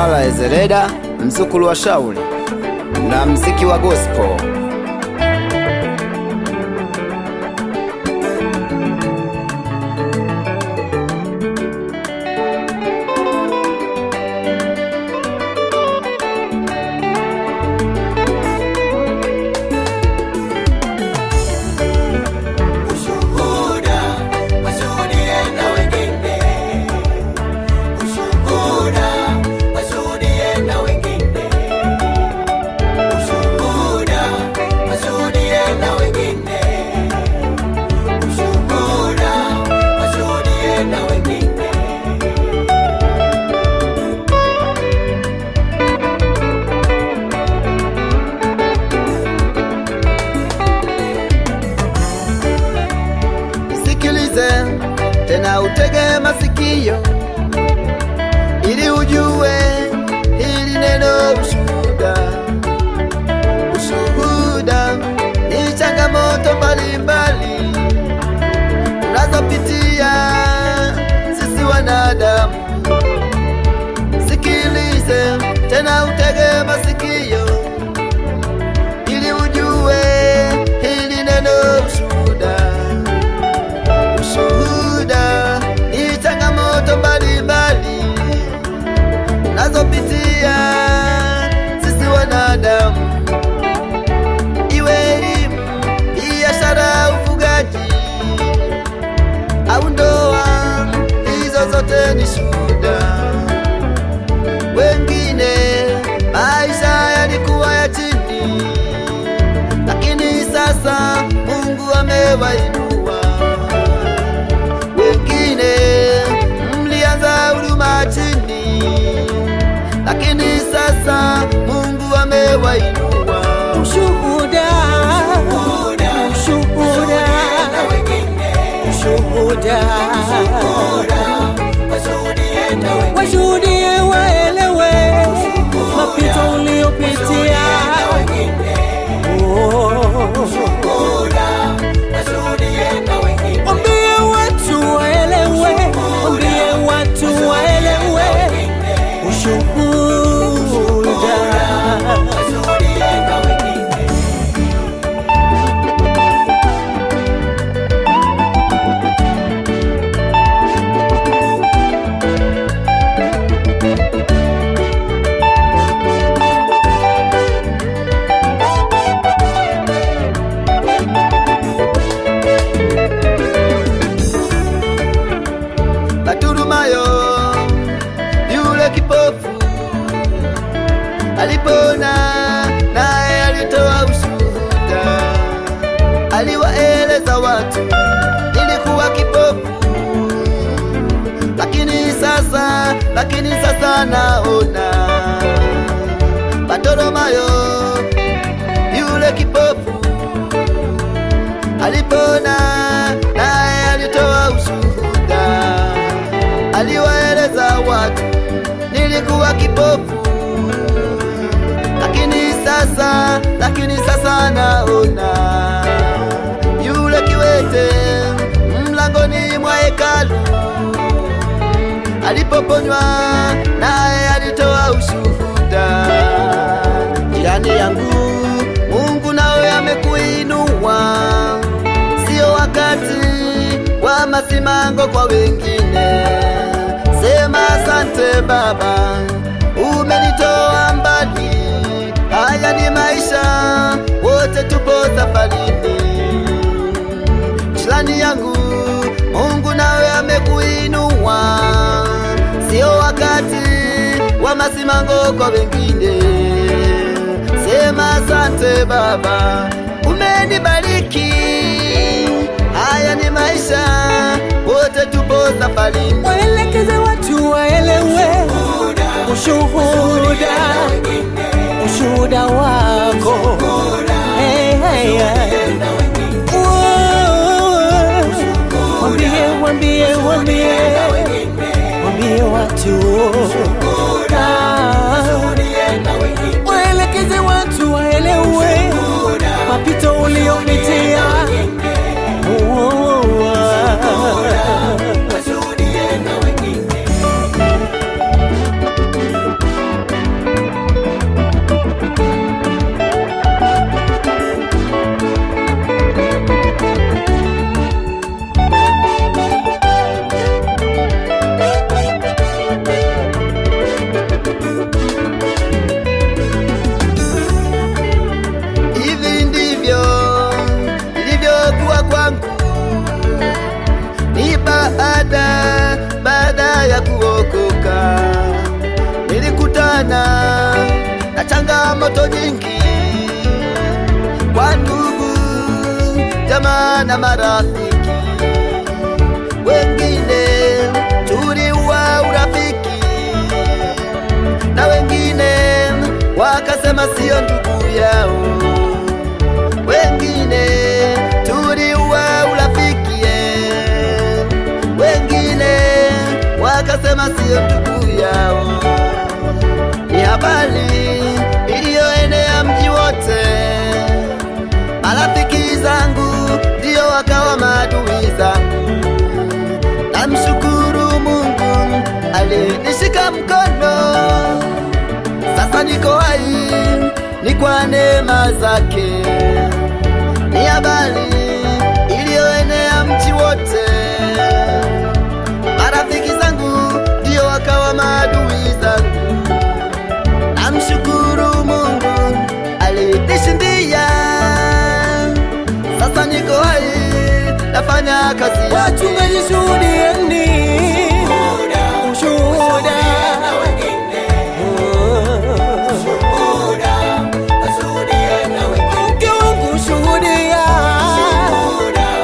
Ala Ezereda, mzukulu wa Shauli na mziki wa gospel. Sikilize tena utege masikio ili ujue hili neno ushuhuda. Ushuhuda ni changamoto mbalimbali tunazopitia sisi wanadamu. Sikilize tena utege masikio ili ujue hili neno ushuhuda. Ushuhuda ni changamoto mbalimbali tunazopitia sisi wanadamu, iwe elimu, biashara, ufugaji au ndoa, hizo zote ni shuhuda. Wengine maisha yalikuwa ya chini, lakini sasa Mungu amewainua. Wengine mlianza huduma chini, lakini sasa Mungu amewainua. Ushuhuda, ushuhuda, ushuhuda, washuhudie waelewe mapito uliyopitia. Oh. Wambie watu waelewe, wambie watu waelewe ushuhuda. Baturumayo yule kipofu alipona, naye alitoa ushuhuda. Aliwaeleza watu, nilikuwa kipofu, lakini sasa naona. Bartolomayo yule kipofu alipona, naye alitoa ushuhuda. Aliwaeleza watu, nilikuwa kipofu, lakini sasa naona. Yule kiwete mlangoni mwa hekalu alipoponywa, naye alitoa ushuhuda. Jirani yangu, Mungu nawe amekuinua, sio wakati wa masimango kwa wengine. Sema asante Baba, umenitoa mbali. Haya ni maisha, wote tupo safarini. Jirani yangu, Mungu nawe amekuinua, sio wakati wa masimango kwa wengine. Sema asante Baba, umenibariki. Haya ni maisha, wote tupo safarini. Waelekeze watu waelewe ushuhuda, ushuhuda wako. Hey, hey, hey. Oh, Wambie, wambie, wambie, wambie watu Ah, waelekeze watu waelewe mapito uliopitia. Oh, oh, oh. Changamoto nyingi kwa ndugu, jamaa na marafiki, wengine tuliua urafiki na wengine wakasema sio ndugu yao, wengine tuliua urafiki, wengine wakasema sio ndugu yao. Ni habari iliyoenea mji wote, marafiki zangu ndio wakawa maadui zangu. Namshukuru Mungu alinishika mkono, sasa niko hai, ni kwa neema zake. Ni habari iliyoenea mji wote, marafiki zangu ndio wakawa maadui zangu. Namshukuru Mungu alinishindia, sasa niko hai, nafanya kazi yake. Wachungaji shuhudieni ushuhuda, mke wangu shuhudia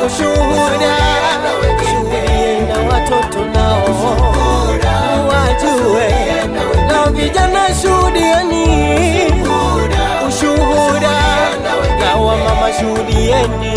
ushuhuda, shuhudie na watoto nao wajue, na vijana shuhudieni ushuhuda, na wamama shuhudieni.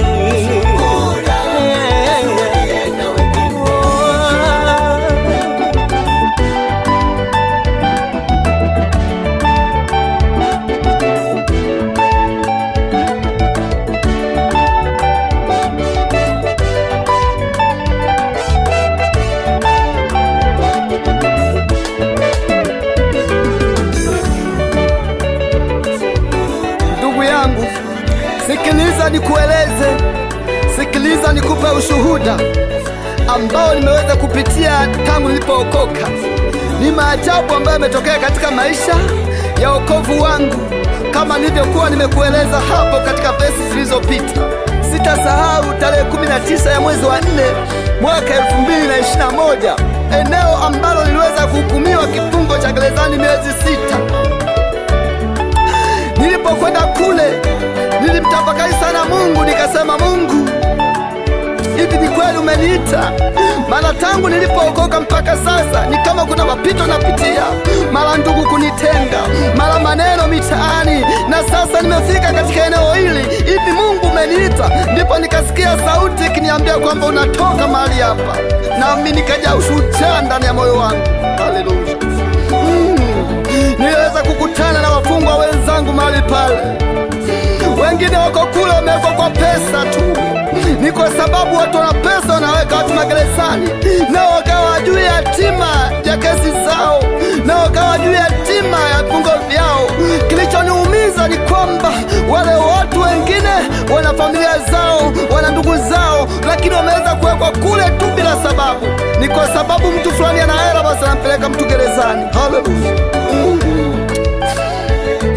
Ndugu yangu, sikiliza nikueleze, sikiliza nikupe ushuhuda ambao nimeweza kupitia tangu nilipookoka. Ni maajabu ambayo yametokea katika maisha ya wokovu wangu, kama nilivyokuwa nimekueleza hapo katika vesi zilizopita. Sitasahau tarehe 19 ya mwezi wa 4 mwaka 2021, eneo ambalo niliweza kuhukumiwa kifungo cha gerezani miezi 6. Nilipokwenda kule nilimtafakari sana Mungu, nikasema, Mungu, hivi ni kweli umeniita? Maana tangu nilipookoka mpaka sasa ni kama kuna mapito napitia, mara ndugu kunitenga, mara maneno mitaani, na sasa nimefika katika eneo hili. Hivi Mungu umeniita? Ndipo nikasikia sauti ikiniambia kwamba unatoka mahali hapa, nami nikajaa ushujaa ndani ya moyo wangu. Haleluya! Niliweza kukutana na wafungwa wenzangu mahali pale. Wengine wako kule wamewekwa kwa pesa tu, ni kwa sababu watu wana pesa wanaweka watu magerezani, nao wakawa wajui hatima ya kesi zao, nao wakawa wajui hatima ya vifungo vyao. Kilichoniumiza ni kwamba wale watu wengine wana familia zao, wana ndugu zao, lakini wameweza kuwekwa kule tu bila sababu. Ni kwa sababu mtu fulani ana hela, basi anampeleka mtu gerezani. Haleluya!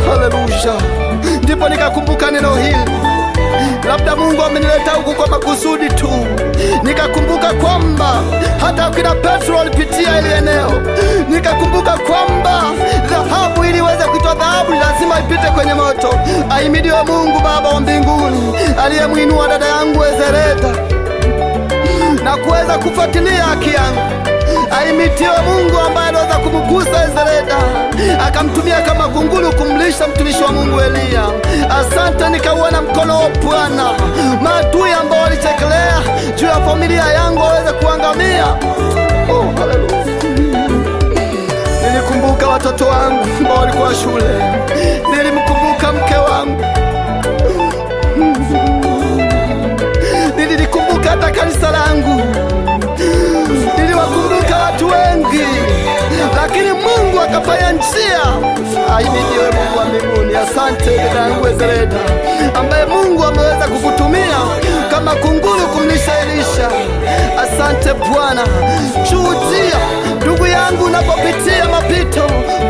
Haleluya! Ndipo nikakumbuka neno hili, labda Mungu amenileta huku kwa makusudi tu. Nikakumbuka kwamba hata kina Petro walipitia ile eneo. Nikakumbuka kwamba dhahabu ili iweze kuitwa dhahabu lazima ipite kwenye moto. Ahimidiwe Mungu Baba wa mbinguni aliyemwinua dada yangu Ezereta na kuweza kufuatilia haki yangu. Ahimidiwe Mungu ambaye aliweza kumgusa Ezereta akamtumia kama kunguru kumlisha mtumishi wa Mungu Eliya. Asante, nikauona mkono wa Bwana. Maadui ambao walichekelea juu ya familia yangu waweze kuangamia. Oh, haleluya. Nilikumbuka watoto wangu ambao walikuwa shule, nilimkumbuka mke wangu, nililikumbuka hata kanisa langu, niliwakumbuka watu wengi, lakini Mungu akafanya njia. Ahimidiwe Mungu wa mbinguni. Asante dada yangu Ezereta, ambaye Mungu ameweza kukutumia kama kunguru kumlisha Elisha. Asante Bwana. Shuhudia ndugu yangu, unapopitia mapito,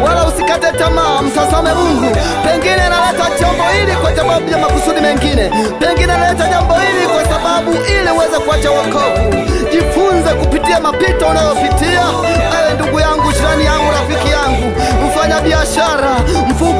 wala usikate tamaa, mtazame Mungu. Pengine analeta jambo hili kwa sababu ya makusudi mengine, pengine analeta jambo hili kwa sababu ili uweze kuacha wokovu. Jifunze kupitia mapito unayopitia. Ewe ndugu yangu, jirani yangu, rafiki yangu, mfanya biashara, mfugaji,